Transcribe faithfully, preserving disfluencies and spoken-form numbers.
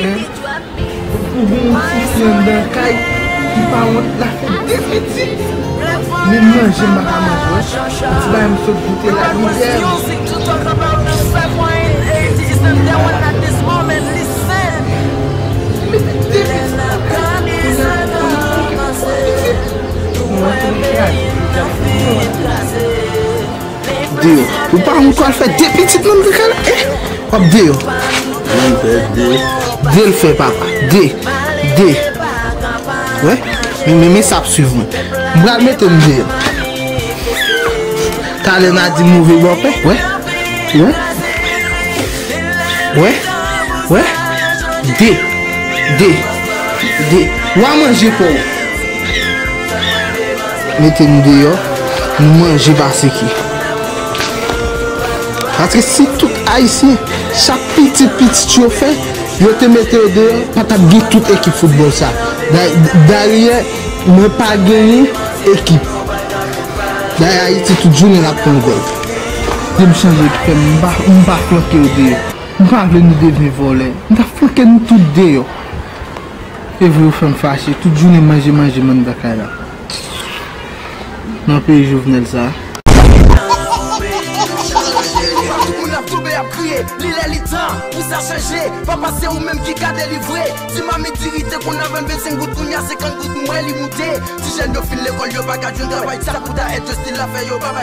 Ou gon ti fi anndan kay ki pa wont, l ap fè de pitit. Menm manje m pa ka manje, wè. Ti bagay m sot goute la, mizè. Li fè de pitit. Deyò. Ou pa wont, w al fè de pitit nan kay la? Eh, w ap deyò. Mwen fè de. De l fè, papa. De. De. Wè? Men, men, men sa ap swiv mwen. M pral mete m deyò. Talè n a di move bòpè. Wè? Wè? Wè? Wè? De. De. De. W a manje pa w. Mete m deyò, nou manje pase ki. Paske si tout Ayisyen, chak pitit pitit yo fè, yo te mete yo deyò, pa t ap gen tout ekip foutbòl sa. Da- Dayè, mwen pa genyen ekip. Dayè, Ayiti tout jounen l ap pran vòl. Depi m chanje ekip, m pa, m pa flanke yo deyò. M pa vle nou devyen vòlè. M t ap flanke nou tout deyò. E vre, ou fè m fache. Tout jounen manje, manje m anndan kay la. Nan peyi Jovenel sa. Tout moun ap tonbe, ap kriye, li lè li tan pou sa chanje. Papa, se ou menm ki ka delivre. Ti mamit diri te konn a vennsenk goud, kounye a senkant goud, m wè li moute. Ti jèn yo fin lekòl, yo pa ka jwenn travay, sa pou ta èd yo stil la fè yo pa bay.